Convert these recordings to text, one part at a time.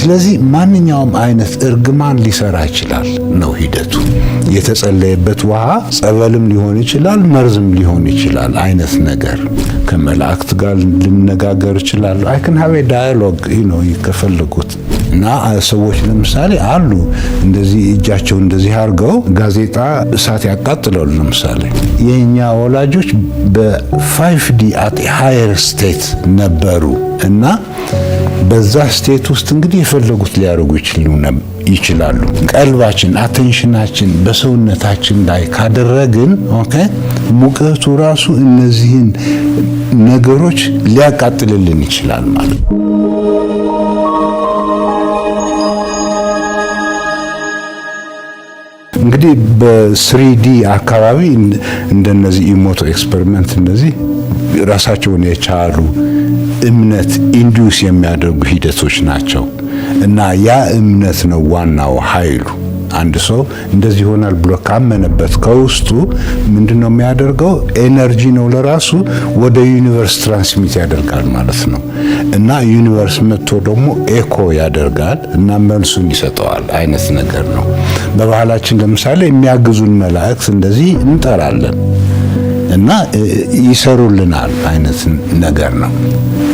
ስለዚህ ማንኛውም አይነት እርግማን ሊሰራ ይችላል ነው ሂደቱ። የተጸለየበት ውሃ ጸበልም ሊሆን ይችላል፣ መርዝም ሊሆን ይችላል አይነት ነገር። ከመላእክት ጋር ልነጋገር እችላለሁ። I can have a dialogue ከፈለጉት። እና ሰዎች ለምሳሌ አሉ፣ እንደዚህ እጃቸው እንደዚህ አድርገው ጋዜጣ እሳት ያቃጥላሉ። ለምሳሌ የኛ ወላጆች በ 5D at higher state ነበሩ እና በዛ state ውስጥ እንግዲህ የፈለጉት ሊያደርጉ ይችላሉ። ቀልባችን፣ attention ኣችን በሰውነታችን ላይ ካደረግን፣ okay፣ ሙቀቱ ራሱ እነዚህን ነገሮች ሊያቃጥልልን ይችላል ማለት ነው። እንግዲህ በ 3D አካባቢ እንደነዚህ Emoto experiment እነዚህ ራሳቸውን የቻሉ እምነት induce የሚያደርጉ ሂደቶች ናቸው እና ያ እምነት ነው ዋናው ኃይሉ። አንድ ሰው እንደዚህ ይሆናል ብሎ ካመነበት ከውስጡ ምንድነው የሚያደርገው? Energy ነው ለራሱ ወደ universe transmit ያደርጋል ማለት ነው። እና universe መጥቶ ደግሞ echo ያደርጋል እና መልሱን ይሰጠዋል አይነት ነገር ነው። በባህላችን ለምሳሌ የሚያግዙን መላእክት እንደዚህ እንጠራለን እና ይሰሩልናል አይነት ነገር ነው።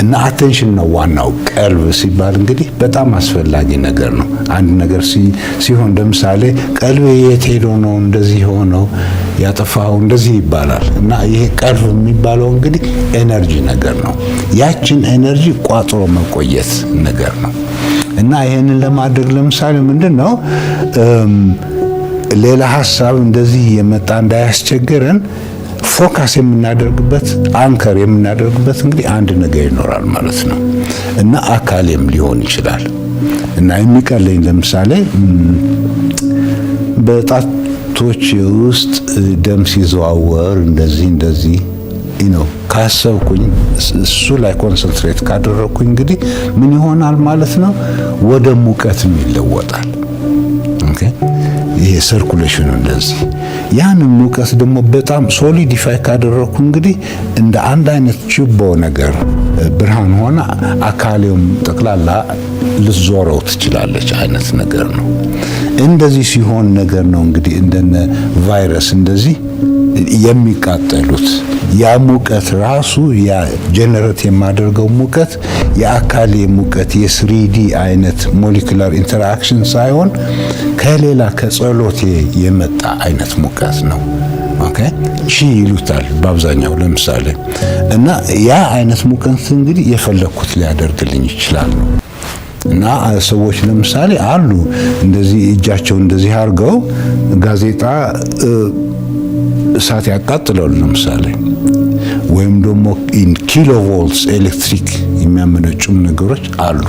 እና attention ነው ዋናው። ቀልብ ሲባል እንግዲህ በጣም አስፈላጊ ነገር ነው። አንድ ነገር ሲሆን ለምሳሌ ቀልብ የት ሄዶ ነው እንደዚህ ሆነው ያጠፋው እንደዚህ ይባላል። እና ይሄ ቀልብ የሚባለው እንግዲህ energy ነገር ነው። ያችን energy ቋጥሮ መቆየት ነገር ነው። እና ይሄንን ለማድረግ ለምሳሌ ምንድን ነው፣ ሌላ ሀሳብ እንደዚህ የመጣ እንዳያስቸግረን focus የምናደርግበት፣ anchor የምናደርግበት እንግዲህ አንድ ነገር ይኖራል ማለት ነው። እና አካሌም ሊሆን ይችላል። እና የሚቀለኝ ለምሳሌ በጣቶች ውስጥ ደም ሲዘዋወር እንደዚህ እንደዚህ ነው ካሰብኩኝ፣ እሱ ላይ concentrate ካደረግኩኝ እንግዲህ ምን ይሆናል ማለት ነው? ወደ ሙቀትም ይለወጣል። Okay፣ ይሄ circulation ኑ እንደዚህ ያንን ሙቀት ደግሞ በጣም solidify ካደረግኩ እንግዲህ እንደ አንድ አይነት ችቦ ነገር ብርሃን ሆነ አካሌውም ጠቅላላ ልትዞረው ትችላለች አይነት ነገር ነው። እንደዚህ ሲሆን ነገር ነው እንግዲህ እንደነ ቫይረስ እንደዚህ የሚቃጠሉት። ያ ሙቀት ራሱ፣ ያ generate የማደርገው ሙቀት የአካሌ ሙቀት የ 3D አይነት molecular interaction ሳይሆን ከሌላ ከጸሎቴ የመጣ አይነት ሙቀት ነው። Okay፣ ቺ ይሉታል በአብዛኛው ለምሳሌ። እና ያ አይነት ሙቀት እንግዲህ የፈለግኩት ሊያደርግልኝ ይችላል ነው። እና ሰዎች ለምሳሌ አሉ፣ እንደዚህ እጃቸው እንደዚህ አድርገው ጋዜጣ እሳት ያቃጥላሉ ለምሳሌ፣ ወይም ደግሞ kilovolts ኤሌክትሪክ የሚያመነጩም ነገሮች አሉ።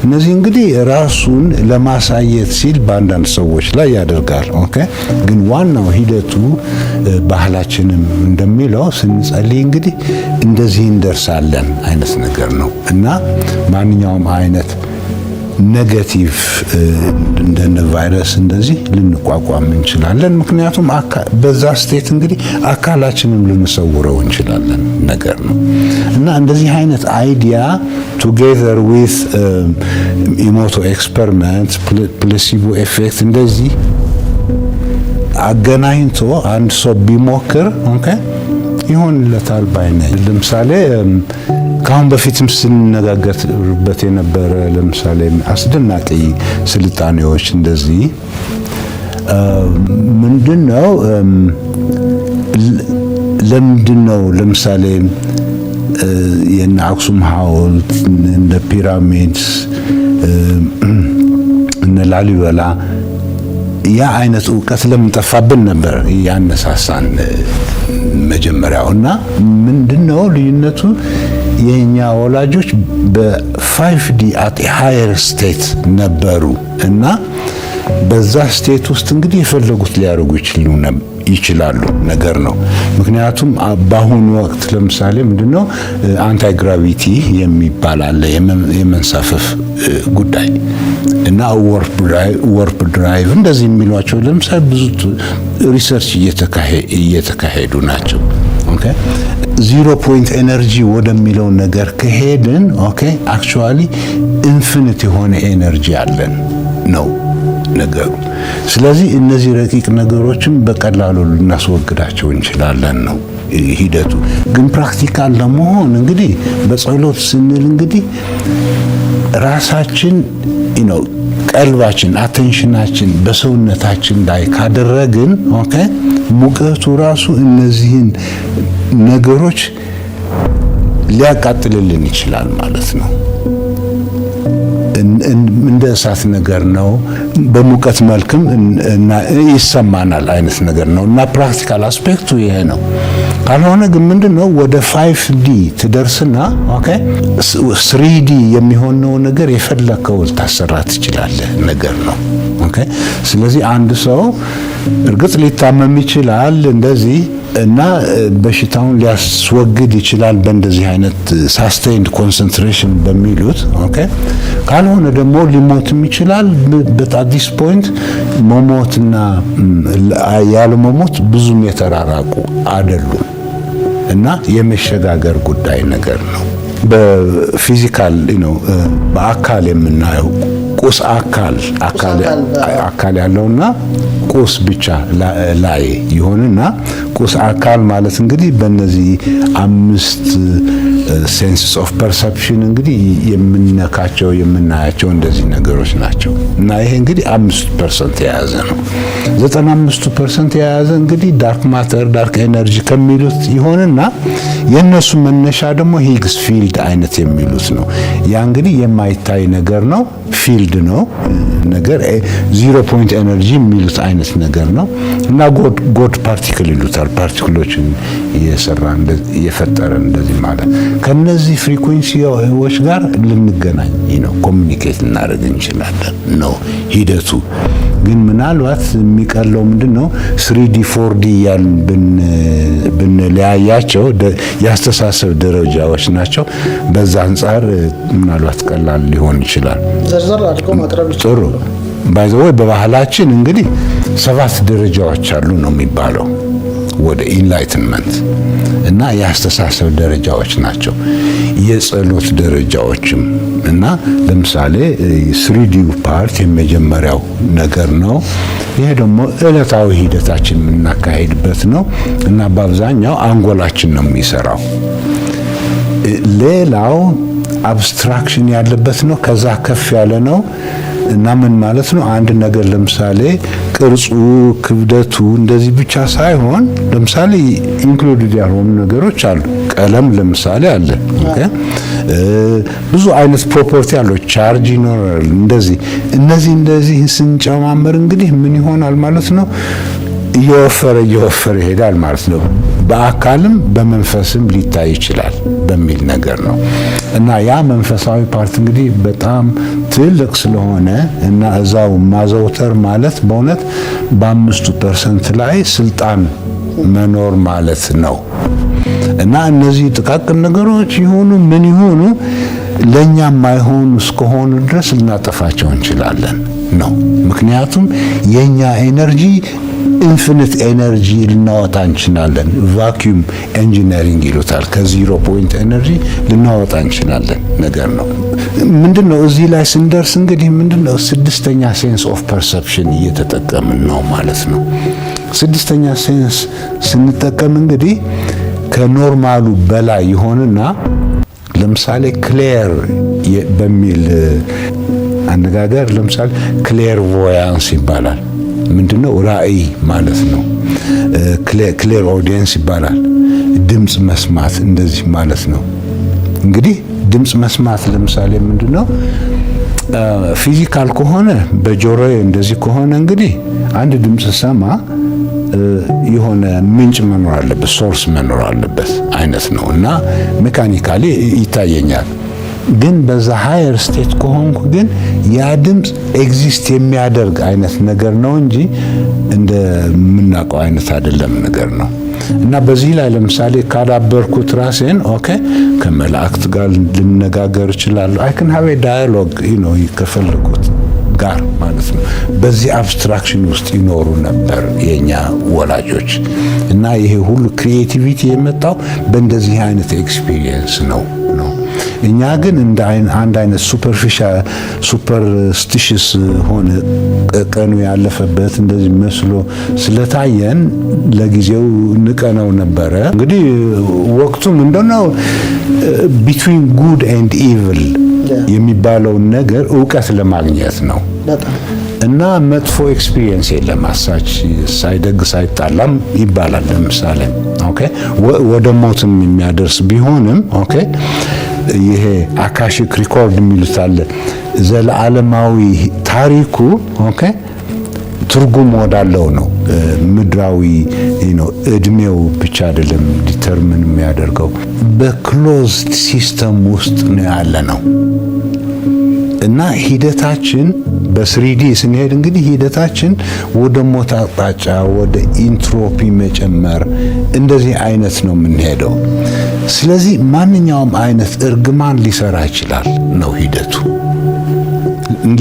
እነዚህ እንግዲህ ራሱን ለማሳየት ሲል በአንዳንድ ሰዎች ላይ ያደርጋል። Okay፣ ግን ዋናው ሂደቱ ባህላችንም እንደሚለው ስንጸልይ እንግዲህ እንደዚህ እንደርሳለን አይነት ነገር ነው። እና ማንኛውም አይነት negative እንደነ ቫይረስ እንደዚህ ልንቋቋም እንችላለን። ምክንያቱም በዛ state እንግዲህ አካላችንም ልንሰውረው እንችላለን ነገር ነው። እና እንደዚህ አይነት idea together with Emoto experiment፣ placebo effect እንደዚህ አገናኝቶ አንድ ሰው ቢሞክር፣ okay፣ ይሆንለታል ባይ ነኝ። ለምሳሌ ከአሁን በፊትም ስንነጋገርበት የነበረ ለምሳሌ አስደናቂ ስልጣኔዎች እንደዚህ ምንድን ነው፣ ለምንድን ነው ለምሳሌ የነ አክሱም ሐውልት፣ እንደ pyramids፣ እነ ላሊበላ ያ አይነት እውቀት ለምን ጠፋብን ነበር ያነሳሳን መጀመሪያው። እና ምንድነው ልዩነቱ? የኛ ወላጆች በ 5D at higher state ነበሩ እና በዛ state ውስጥ እንግዲህ የፈለጉት ሊያደርጉ ይችላሉ ነገር ነው። ምክንያቱም በአሁኑ ወቅት ለምሳሌ ምንድነው anti gravity የሚባል አለ፣ የመንሳፈፍ ጉዳይ እና warp drive እንደዚህ የሚሏቸው ለምሳሌ ብዙ research እየተካሄዱ ናቸው። Okay, zero point energy ወደሚለው ነገር ከሄድን፣ okay, actually infinite የሆነ energy አለን ነው ነገሩ። ስለዚህ እነዚህ ረቂቅ ነገሮችን በቀላሉ ልናስወግዳቸው እንችላለን ነው ሂደቱ። ግን practical ለመሆን እንግዲህ በጸሎት ስንል እንግዲህ ራሳችን ነው፣ ቀልባችን፣ attention ኣችን በሰውነታችን ላይ ካደረግን፣ okay, ሙቀቱ ራሱ እነዚህን ነገሮች ሊያቃጥልልን ይችላል ማለት ነው። እንደ እሳት ነገር ነው። በሙቀት መልክም ይሰማናል አይነት ነገር ነው እና practical aspect ኡ ይሄ ነው። ካልሆነ ግን ምንድን ነው፣ ወደ 5D ትደርስና okay, 3D የሚሆነው ነገር የፈለከው ልታሰራ ትችላለህ ነገር ነው። Okay, ስለዚህ አንድ ሰው እርግጥ ሊታመም ይችላል እንደዚህ እና በሽታውን ሊያስወግድ ይችላል በእንደዚህ አይነት sustained concentration በሚሉት። Okay, ካልሆነ ደግሞ ሊሞትም ይችላል። But at this point መሞትና ያለ መሞት ብዙም የተራራቁ አይደሉም እና የመሸጋገር ጉዳይ ነገር ነው። በ physical ነው፣ በአካል የምናየው ቁስ አካል አካል ያለውና ቁስ ብቻ ላይ ይሆንና ቁስ አካል ማለት እንግዲህ በእነዚህ አምስት senses of perception እንግዲህ የምንነካቸው፣ የምናያቸው እንደዚህ ነገሮች ናቸው እና ይሄ እንግዲህ 5% የያዘ ነው። 95ቱ% የያዘ እንግዲህ dark matter፣ dark energy ከሚሉት ይሆንና የእነሱ መነሻ ደግሞ Higgs field አይነት የሚሉት ነው። ያ እንግዲህ የማይታይ ነገር ነው፣ field ነው ነገር፣ zero point energy የሚሉት አይነት ነገር ነው እና God particle ይሉታል። Particle ኦችን እየሰራ እየፈጠረ እንደዚህ ማለት ከነዚህ frequency ዎች ጋር ልንገናኝ ነው፣ communicate ልናደርግ እንችላለን ነው ሂደቱ። ግን ምናልባት የሚቀለው ምንድን ነው፣ 3D 4D እያልን ብንለያያቸው የአስተሳሰብ ደረጃዎች ናቸው። በዛ አንጻር ምናልባት ቀላል ሊሆን ይችላል። ዘርዘር አድርገው ማቅረብ ይችላል። ጥሩ፣ by the way በባህላችን እንግዲህ ሰባት ደረጃዎች አሉ ነው የሚባለው ወደ enlightenment እና የአስተሳሰብ ደረጃዎች ናቸው። የጸሎት ደረጃዎችም እና ለምሳሌ 3D ው part የመጀመሪያው ነገር ነው። ይሄ ደግሞ ዕለታዊ ሂደታችን የምናካሄድበት ነው እና በአብዛኛው አንጎላችን ነው የሚሰራው። ሌላው abstraction ያለበት ነው። ከዛ ከፍ ያለ ነው እና ምን ማለት ነው? አንድ ነገር ለምሳሌ ቅርጹ፣ ክብደቱ እንደዚህ ብቻ ሳይሆን ለምሳሌ included ያልሆኑ ነገሮች አሉ። ቀለም ለምሳሌ አለ። Okay፣ ብዙ አይነት property አለው። Charge ይኖራል። እንደዚህ እነዚህ እንደዚህ ስንጨማመር እንግዲህ ምን ይሆናል ማለት ነው? እየወፈረ እየወፈረ ይሄዳል ማለት ነው። በአካልም በመንፈስም ሊታይ ይችላል በሚል ነገር ነው እና ያ መንፈሳዊ part እንግዲህ በጣም ትልቅ ስለሆነ እና እዛው ማዘውተር ማለት በእውነት በ5ቱ% ላይ ስልጣን መኖር ማለት ነው እና እነዚህ ጥቃቅን ነገሮች ይሁኑ ምን ይሁኑ ለኛ የማይሆኑ እስከሆኑ ድረስ ልናጠፋቸው እንችላለን ነው። ምክንያቱም የኛ energy infinite energy ልናወጣ እንችላለን። Vacuum engineering ይሉታል። ከ zero point energy ልናወጣ እንችላለን ነገር ነው። ምንድነው፣ እዚህ ላይ ስንደርስ እንግዲህ ምንድነው፣ ስድስተኛ sense of perception እየተጠቀምን ነው ማለት ነው። ስድስተኛ sense ስንጠቀም እንግዲህ ከ normal ኡ በላይ ይሆንና ለምሳሌ clair በሚል አነጋገር ለምሳሌ clairvoyance ይባላል። ምንድነው? ራእይ ማለት ነው። Clairaudience ይባላል። ድምፅ መስማት እንደዚህ ማለት ነው። እንግዲህ ድምፅ መስማት ለምሳሌ ምንድነው፣ physical ከሆነ፣ በጆሮዬ እንደዚህ ከሆነ እንግዲህ አንድ ድምፅ ሰማ የሆነ ምንጭ መኖር አለበት፣ source መኖር አለበት አይነት ነው እና mechanically ይታየኛል። ግን በዛ higher state ከሆንኩ ግን ያ ድምፅ exist የሚያደርግ አይነት ነገር ነው እንጂ እንደምናውቀው አይነት አይደለም ነገር ነው። እና በዚህ ላይ ለምሳሌ ካዳበርኩት ራሴን፣ okay, ከመላእክት ጋር ልነጋገር እችላለሁ። I can have a dialogue ከፈለኩት ጋር ማለት ነው። በዚህ abstraction ውስጥ ይኖሩ ነበር የኛ ወላጆች እና ይሄ ሁሉ creativity የመጣው በእንደዚህ አይነት experience ነው። እኛ ግን እንደ አንድ አይነት superficial superstitious ሆነ ቀኑ ያለፈበት እንደዚህ መስሎ ስለታየን ለጊዜው ንቀነው ነበረ። እንግዲህ ወቅቱ ምንድነው between good and evil የሚባለውን ነገር እውቀት ለማግኘት ነው። እና መጥፎ experience የለም አሳች ሳይደግስ አይጣላም ይባላል። ለምሳሌ okay ወደ ሞትም የሚያደርስ ቢሆንም okay ይሄ Akashic record የሚሉት አለ፣ ዘለዓለማዊ ታሪኩ okay ትርጉም ወዳለው ነው። ምድራዊ ነው እድሜው ብቻ አይደለም determine የሚያደርገው፣ በ closed system ውስጥ ነው ያለ ነው። እና ሂደታችን በ 3D ስንሄድ እንግዲህ ሂደታችን ወደ ሞት አቅጣጫ፣ ወደ entropy መጨመር እንደዚህ አይነት ነው የምንሄደው። ስለዚህ ማንኛውም አይነት እርግማን ሊሰራ ይችላል ነው ሂደቱ።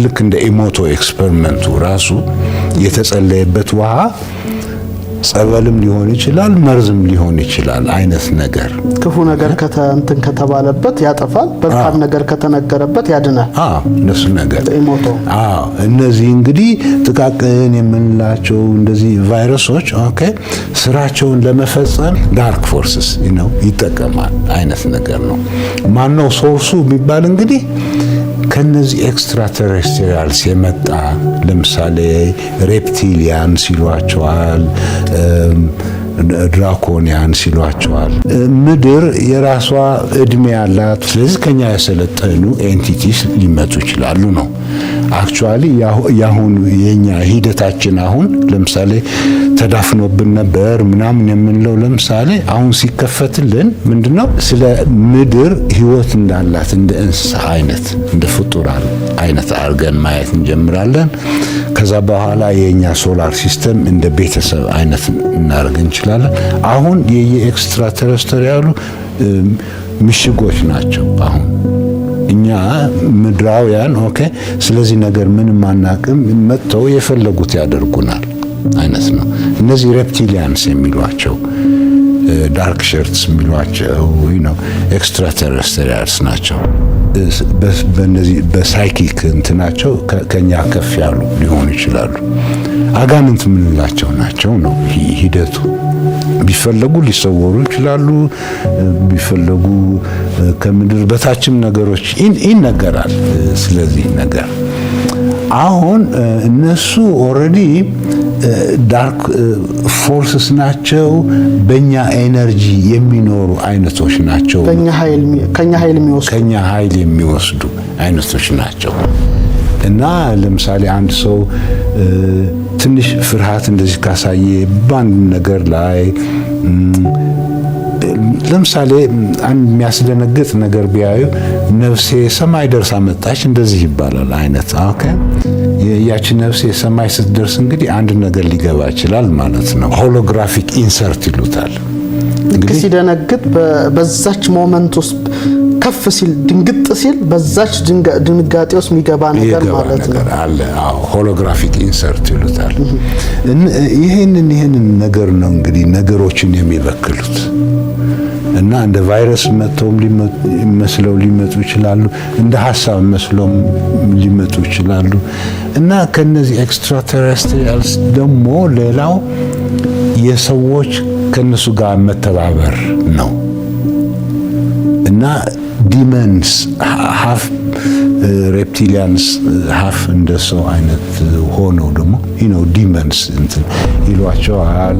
ልክ እንደ ኢሞቶ experiment ኡ ራሱ የተጸለየበት ውሃ ጸበልም ሊሆን ይችላል፣ መርዝም ሊሆን ይችላል አይነት ነገር። ክፉ ነገር እንትን ከተባለበት ያጠፋል፣ መልካም ነገር ከተነገረበት ያድናል። አዎ፣ እነሱ ነገር ኢሞቶ። አዎ፣ እነዚህ እንግዲህ ጥቃቅን የምንላቸው እንደዚህ ቫይረሶች okay ስራቸውን ለመፈጸም dark forces ነው ይጠቀማል አይነት ነገር ነው። ማነው source ኡ የሚባል እንግዲህ ከነዚህ extraterrestrials የመጣ፣ ለምሳሌ reptilians ይሏቸዋል፣ draconians ይሏቸዋል። ምድር የራሷ እድሜ ያላት፣ ስለዚህ ከኛ የሰለጠኑ entities ሊመጡ ይችላሉ ነው። Actually የአሁኑ የኛ ሂደታችን አሁን ለምሳሌ ተዳፍኖብን ነበር ምናምን የምንለው ለምሳሌ አሁን ሲከፈትልን ምንድነው ስለ ምድር ህይወት እንዳላት እንደ እንስሳ አይነት፣ እንደ ፍጡራን አይነት አድርገን ማየት እንጀምራለን። ከዛ በኋላ የኛ solar system እንደ ቤተሰብ አይነት እናደርግ እንችላለን። አሁን የየ extraterrestrial ኡ ምሽጎች ናቸው። አሁን እኛ ምድራውያን okay ስለዚህ ነገር ምንም አናቅም፣ መጥተው የፈለጉት ያደርጉናል አይነት ነው። እነዚህ reptilians የሚሏቸው፣ dark shirts የሚሏቸው ነው extraterrestrials ናቸው። በእነዚህ በ psychic እንትናቸው ከኛ ከፍ ያሉ ሊሆኑ ይችላሉ። አጋንንት የምንላቸው ናቸው ነው ሂደቱ። ቢፈለጉ ሊሰወሩ ይችላሉ። ቢፈለጉ ከምድር በታችም ነገሮች ይነገራል። ስለዚህ ነገር አሁን እነሱ already dark forces ናቸው። በእኛ energy የሚኖሩ አይነቶች ናቸው። ከኛ ኃይል የሚወስዱ። ከኛ ኃይል የሚወስዱ አይነቶች ናቸው። እና ለምሳሌ አንድ ሰው ትንሽ ፍርሃት እንደዚህ ካሳየ በአንድ ነገር ላይ፣ ለምሳሌ አንድ የሚያስደነግጥ ነገር ቢያዩ ነፍሴ ሰማይ ደርሳ መጣች እንደዚህ ይባላል አይነት። Okay ያቺ ነፍሴ ሰማይ ስትደርስ እንግዲህ አንድ ነገር ሊገባ ይችላል ማለት ነው። Holographic insert ይሉታል። ልክ ሲደነግጥ በዛች moment ውስጥ ከፍ ሲል፣ ድንግጥ ሲል በዛች ድንጋጤ ውስጥ የሚገባ ነገር ማለት ነው። አለ። አዎ፣ holographic insert ይሉታል። ይህንን ነገር ነው እንግዲህ ነገሮችን የሚበክሉት እና እንደ ቫይረስ መጥተውም መስለው ሊመጡ ይችላሉ። እንደ ሀሳብ መስለውም ሊመጡ ይችላሉ። እና ከነዚህ extraterrestrials ደግሞ ሌላው የሰዎች ከነሱ ጋር መተባበር ነው። እና demons half reptilians half እንደ ሰው አይነት ሆነው ደግሞ demons እንትን ይሏቸዋል።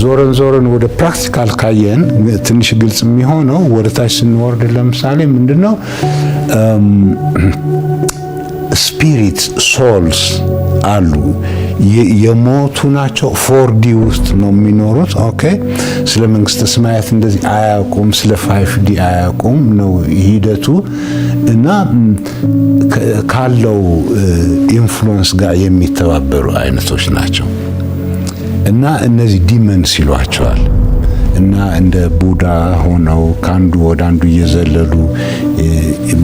ዞረን ዞረን ወደ practical ካየን ትንሽ ግልጽ የሚሆነው ወደ ታች ስንወርድ ለምሳሌ ምንድነው spirit souls አሉ፣ የሞቱ ናቸው። 4D ውስጥ ነው የሚኖሩት። Okay ስለ መንግስተ ሰማያት እንደዚህ አያውቁም፣ ስለ 5D አያውቁም ነው ሂደቱ። እና ካለው influence ጋር የሚተባበሩ አይነቶች ናቸው። እና እነዚህ demons ይሏቸዋል። እና እንደ ቡዳ ሆነው ከአንዱ ወደ አንዱ እየዘለሉ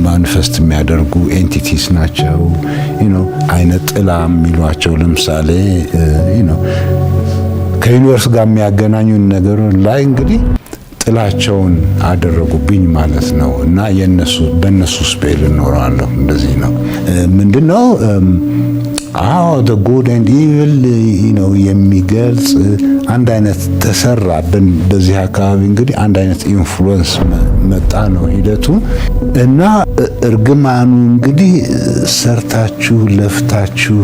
manifest የሚያደርጉ entities ናቸው። አይነ ጥላ የሚሏቸው ለምሳሌ ከ universe ጋር የሚያገናኙን ነገሮች ላይ እንግዲህ ጥላቸውን አደረጉብኝ ማለት ነው። እና የነሱ በእነሱ spell እኖራለሁ። እንደዚህ ነው። ምንድነው? አዎ፣ the good and evil ነው የሚገልጽ አንድ አይነት ተሰራ። በዚህ አካባቢ እንግዲህ አንድ አይነት influence መጣ ነው ሂደቱ። እና እርግማኑ እንግዲህ ሰርታችሁ ለፍታችሁ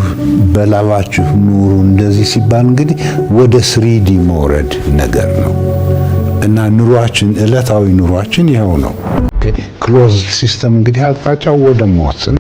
በላባችሁ ኑሩ እንደዚህ ሲባል እንግዲህ ወደ 3D መውረድ ነገር ነው። እና ኑሯችን፣ ዕለታዊ ኑሯችን ይኸው ነው። Closed system እንግዲህ አቅጣጫው ወደ ሞት ነው።